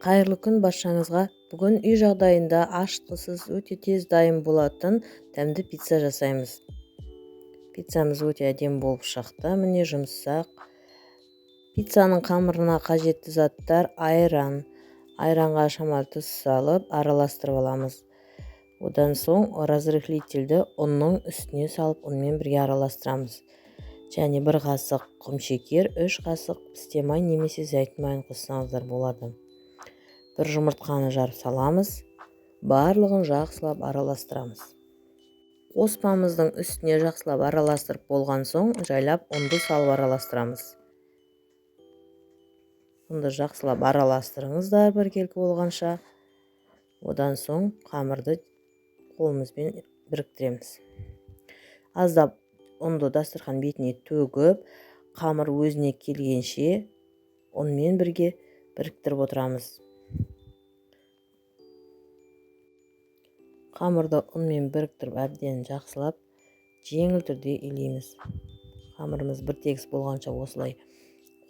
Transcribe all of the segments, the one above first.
Қайырлы күн баршаңызға. Бүгін үй жағдайында ашытқысыз өте тез дайын болатын дәмді пицца жасаймыз. Пиццамыз өте әдемі болып шықты. Міне жұмсақ. Пиццаның қамырына қажетті заттар: айран. Айранға шамалы тұз салып араластырып аламыз. Одан соң разрыхлительді ұнның үстіне салып ұнмен бірге араластырамыз. Және 1 қасық құмшекер, 3 қасық пісте май немесе зәйтүн майын қоссаңыздар болады. 1 жұмыртқаны жарып саламыз. Барлығын жақсылап араластырамыз. Қоспамыздың үстіне жақсылап араластырып болған соң жайлап ұнды салып араластырамыз. Ұнды жақсылап араластырыңыздар біркелкі болғанша. Одан соң қамырды қолымызбен біріктіреміз. Аздап ұнды дастархан бетіне төгіп, қамыр өзіне келгенше ұнмен бірге біріктіріп отырамыз. Қамырды ұнмен біріктіріп әбден жақсылап жеңіл түрде илейміз. Қамырымыз бір тегіс болғанша осылай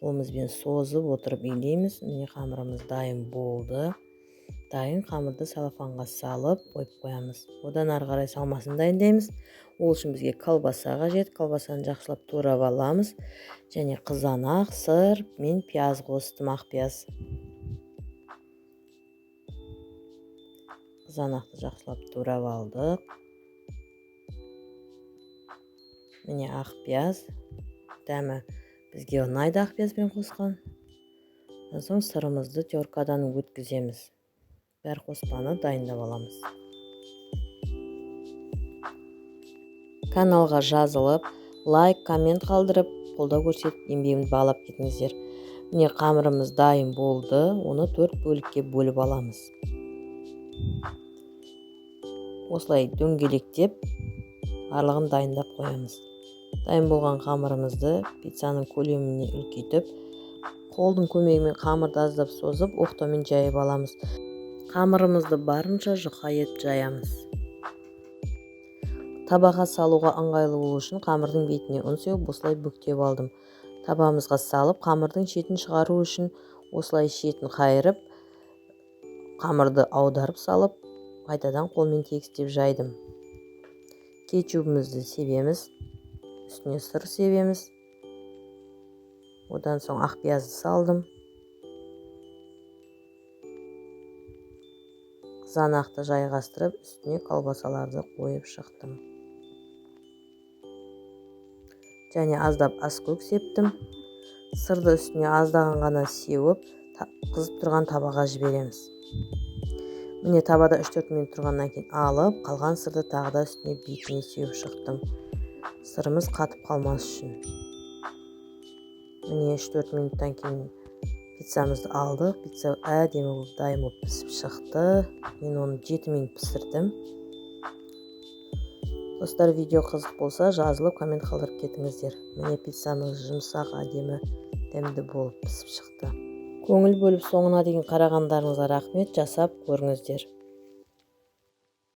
қолымызбен созып отырып илейміз. Міне қамырымыз дайын болды. Дайын қамырды салафанға салып қойып қоямыз. Одан ары қарай салмасын дайындаймыз. Ол үшін бізге колбаса қажет. Колбасаны жақсылап турап аламыз. Және қызанақ, сыр мен пияз қостым, ақ пияз. Қызанақты жақсылап турап алдық. Міне ақ пияз. Дәмі бізге ұнайды ақ пиязбен қосқан. Одан соң сырымызды теркадан өткіземіз. Бәр қоспаны дайындап аламыз. Каналға жазылып, лайк, коммент қалдырып, қолдау көрсетіп, еңбегімді бағалап кетіңіздер. Міне қамырымыз дайын болды. Оны 4 бөлікке бөліп аламыз. Осылай дөңгелектеп барлығын дайындап қоямыз. Дайын болған қамырымызды пиццаның көлеміне үлкейтіп, қолдың көмегімен қамырды аздап созып, оқтаумен жайып аламыз. Қамырымызды барынша жұқа етіп жаямыз. Табаға салуға ыңғайлы болу үшін қамырдың бетіне ұн сеуіп, осылай бүктеп алдым. Табамызға салып, қамырдың шетін шығару үшін осылай шетін қайырып, қамырды аударып салып, қайтадан қолмен тегістеп жайдым. Кетчупімізді себеміз, үстіне сыр себеміз. Одан соң ақ пиязды салдым. Қызанақты жайғастырып, үстіне колбасаларды қойып шықтым. Және аздап аскөк септім. Сырды үстіне аздаған ғана сеуіп, қызып тұрған табаға жібереміз. Міне табада 3-4 минут тұрғаннан кейін алып, қалған сырды тағы да үстіне бетіне сеуіп шықтым. Сырымыз қатып қалмас үшін. Міне 3-4 минуттан кейін пиццамызды алдық. Пицца әдемі болып дайын болып пісіп шықты. Мен оны 7 минут пісірдім. Достар, видео қызық болса, жазылып, коммент қалдырып кетіңіздер. Міне пиццамыз жұмсақ, әдемі, дәмді болып пісіп шықты. Көңіл бөліп соңына дейін қарағандарыңызға рахмет, жасап көріңіздер.